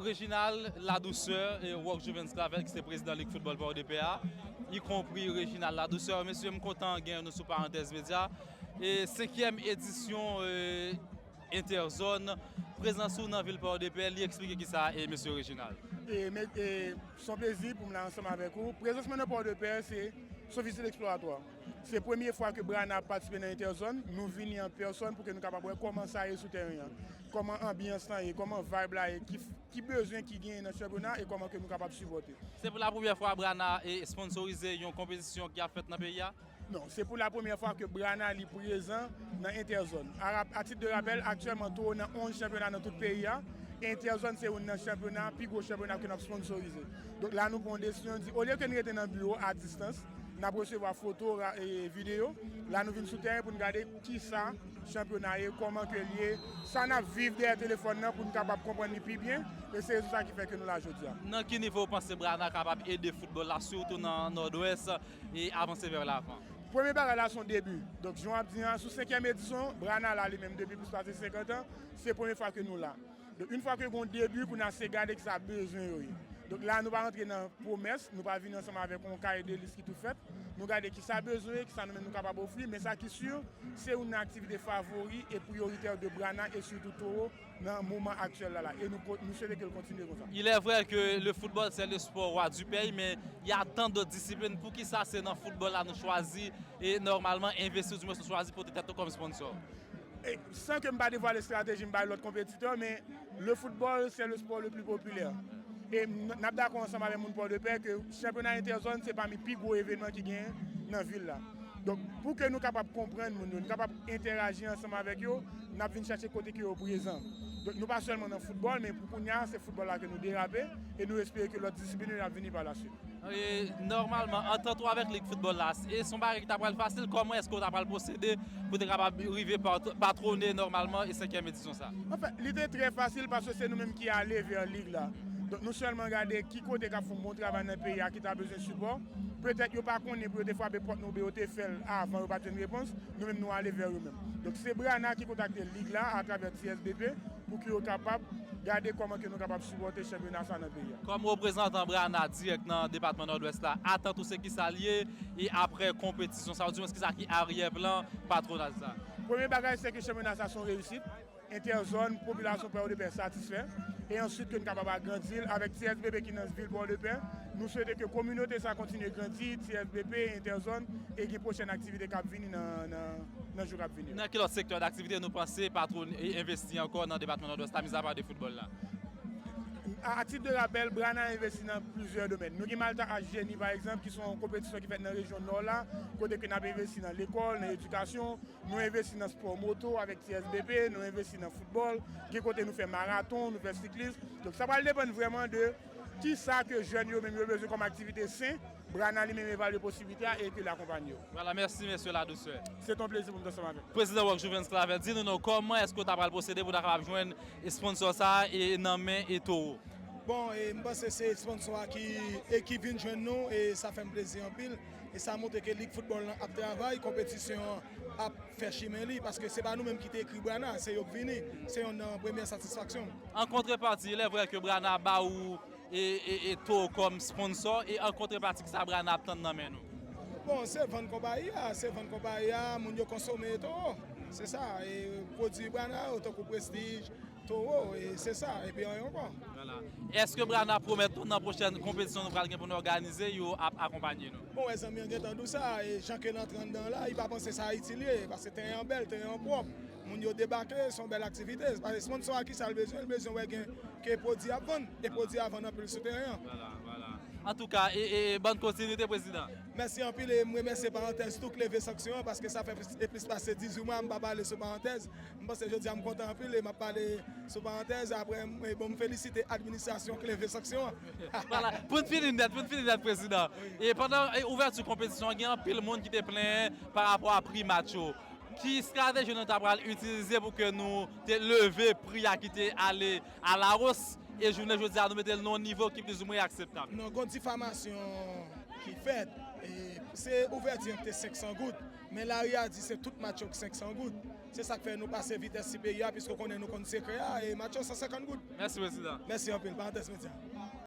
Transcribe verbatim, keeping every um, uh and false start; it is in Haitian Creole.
Reginald Ladouceur e Rock Juvens Clavel, ki se prezidan Lig Foutbòl Pòdepè a, ikonpri Reginald Ladouceur. Mesye, m kontan gen nou sou Parantèz Medya. E senkyèm edisyon e, Interzone, prezans ou nan vil Pòdepè, li eksplike kisa e mesye Reginald. E, men, e, se yon plezi pou m la ansanm avèk ou. Prezans mwen nan Pòdepè, se, se yon vizit eksploratwa. Se premye fwa ke Brana ap patisipe nan Interzone. Nou vini an pèsòn pou ke nou kapab wè kòman sa ye sou tèren an, kòman anbyans lan ye, kòman vibe la ye, ki, ki bezwen ki genyen nan chanpyona e kòman ke nou kapab sipòte. Se pou la premyè fwa Brana e sponsorize yon konpetisyon ki ap fèt nan peyi a? Non, se pou la premyè fwa ke Brana li prezan nan Interzone. A rap-, a tit de rapèl, aktyèlman Towo nan onz chanpyona nan tout peyi a. E Interzone se youn nan chanpyona, pi gwo chanpyona ke n ap sponsorize. Donk la nou pran yon desizyon di, olye ke n rete nan biwo a distans, n ap resevwa foto, ra-, e videyo. La nou vin sou tèren pou n gade kisa chanpyona ye, kòman ke l ye, sa n ap viv dèyè telefòn nan pou n kapab konprann li pi byen. E se rezon sa ki fè ke nou la jodi a. Nan ki nivo w panse Brana kapab ede foutbòl la, sitou nan Nòdwès, e avanse vè lavan? Premye bagay la se yon debi. Donk, jan w ap di an, sou senkyèm edisyon, Brana la li menm depi plis pase senkant an, se premye fwa ke nou la. Donk, yon fwa ke gen yon debi, kounye a se gade kisa bezwen yo ye. Donk, la nou pa rantre nan pwomès, nou pa vini ansanm avèk yon kaye de lis ki tou fèt. Nou gade kisa bezwen ye, kisa nou menm nou kapab ofri, men sa ki si, se youn nan aktivite favori e priyoritè de Brana e sitou Towo nan moman aktyèl la la, e nou ko-, nou swete ke l kontinye konsa. Il est vrai que le football, c'est le sport roi du pays, mais il y a tant d'autres disciplines. Poukisa se nan foutbòl la nou chwazi e nòmalman envesti, oudimwens nou chwazi pote tèt nou kòm sponsor? E san ke m pa devwale estrateji m bay lòt konpetitè, men le football, c'est le sport le plus populaire. E n, n ap dakò ansanm avèk moun Pòdepè ke chanpyona Interzone se pami pi gwo evènman ki genyen nan vil la. Donk, pou ke nou kapab konprann moun yo, nou kapab entèraji ansanm avèk yo, n ap vin chèche kote ke yo prezan. Donk, nou pa sèlman nan foutbòl, men pou kounye a, se foutbòl la ke nou derape, e nou espere ke lòt disiplin yo ap vini pa la swit. E, nòmalman, antant ou avèk lig foutbòl la, e se yon bagay ki ta pral fasil, kòman èske w ta pral pwosede pou te kapab rive pat-, patwone nòmalman e senkyèm edisyon sa? Anfèt, li te trè fasil paske se nou menm ki ale vè lig la. Donk, nou sèlman gade ki kote k ap fè yon bon travay nan peyi a ki ta bezwen sipò. Petèt yo pa konnen pou yo te frape pòt nou oubyen yo te fè l avan, yo pa t jwenn repons. Nou menm nou ale vè yo menm. Donk, se Brana ki kontakte lig la atravè T S B P pou ke yo kapab gade kòman ke nou kapab sipòte chanpyona sa nan peyi a. Kòm reprezantan Brana dirèk nan depatman Nòdwès la, atant ou se kisa l ye, e apre konpetisyon sa, oudimwens kisa ki aryè plan patwonaj sa? Premye bagay, se ke chanpyona sa se yon reyisit. Entèzòn, popilasyon Pòdepè satisfè. E answit ke n kapab agrandi l avèk T S B P ki nan vil Pòdepè. Nou swete ke kominote sa kontinye grandi, T S B P, Entèzòn, e gen pwochèn aktivite k ap vini nan, nan, nan jou k ap vini yo. Nan ki lòt sektè daktivite nou panse patwon e envesti ankò nan depatman Nòdwès la, mizapa de foutbòl la? A, a tit de rapèl, Brana envesti nan plizyè domèn. Nou gen Malta H Jeni, pa egzanp, ki se yon konpetisyon ki fèt nan rejyon Nò la, kote ke n ap envesti nan lekòl, nan edikasyon, nou envesti nan spò moto avèk T S B P, nou envesti nan foutbòl, gen kote nou fè maraton, nou fè siklis. Donk, sa pral depann vrèman de kisa ke jèn yo menm yo bezwen kòm aktivite sen, Brana li menm evalye posiblite a e ke l akonpaye yo. Vwala, mèsi, mesye Ladouceur. Se t on plezi pou m t ansanm avèk ou. Prezidan Rock Juvens Clavel, di nou non, kòman èske w ta pral pwosede pou w ta kapab jwenn sponsò sa a e nan men e Towo? Bon, e m panse se sponsò a ki, e ki vin jwenn nou, e sa fè m plezi anpil. E sa montre ke lig foutbòl lan ap travay, konpetisyon an ap fè chimen li, paske se pa nou menm ki te ekri Brana, se yo k vini. Se yonn nan premyè satisfaksyon m. An kontrepati, il est vrai que Brana ba ou e, e, e Towo kòm sponsò, e an kontrepati, kisa Brana ap tann nan men nou? Bon, se vann konpayi a, se vann konpayi a, moun yo konsome Towo. Se sa, e pwodui Brana yo, tankou Prestige, Towo, e se sa, epi anyen ankò. Vwala. Èske Brana pwomèt nou nan pwochèn konpetisyon nou pral gen pou nou òganize, yo ap akonpaye nou? Bon, wè zanmi an gentan di w sa, e jan ke l antre anndan la, li pa panse se Ayiti l ye, paske teren an bèl, teren an pwòp, moun yo debake, se yon bèl aktivite. Paske sponsò a kisa l bezwen? L bezwen wè gen ke pwodui ap vann, e pwodui a vann anpil sou teren an. Vwala, vwala. Antouka, e, e, e bòn kontinite, prezidan. Mèsi anpil, e m remèsye Parantèz tou k leve sanksyon an, paske sa fè plis, e plis pase dizuit mwa m pa pale sou Parantèz. M panse jodi a m kontan anpil e m ap pale sou Parantèz. Apre, m, e bon, m felisite administrasyon k leve sanksyon an. Vwala, pou n fini nèt, pou n fini nèt, prezidan. Wi. E pandan, e, ouvèti konpetisyon an, gen anpil moun ki te plenyen pa rapò a pri match yo. Ki estrateji nou ta pral itilize pou ke nou te leve pri a ki te ale alawos e jounen jodi a nou mete l nan yon nivo ki plizoumwen akseptab? Non, gen yon difamasyon ki fèt. Se ouvèti an ki te senk san goud, men lari a di se tout match yo ki senk san goud. Se sa k fè nou pase vitès ti peyi a, piske w konnen nou konn sekrè a, e match yo san senkant goud. Mèsi, prezidan. Mèsi anpil, Parantèz Medya.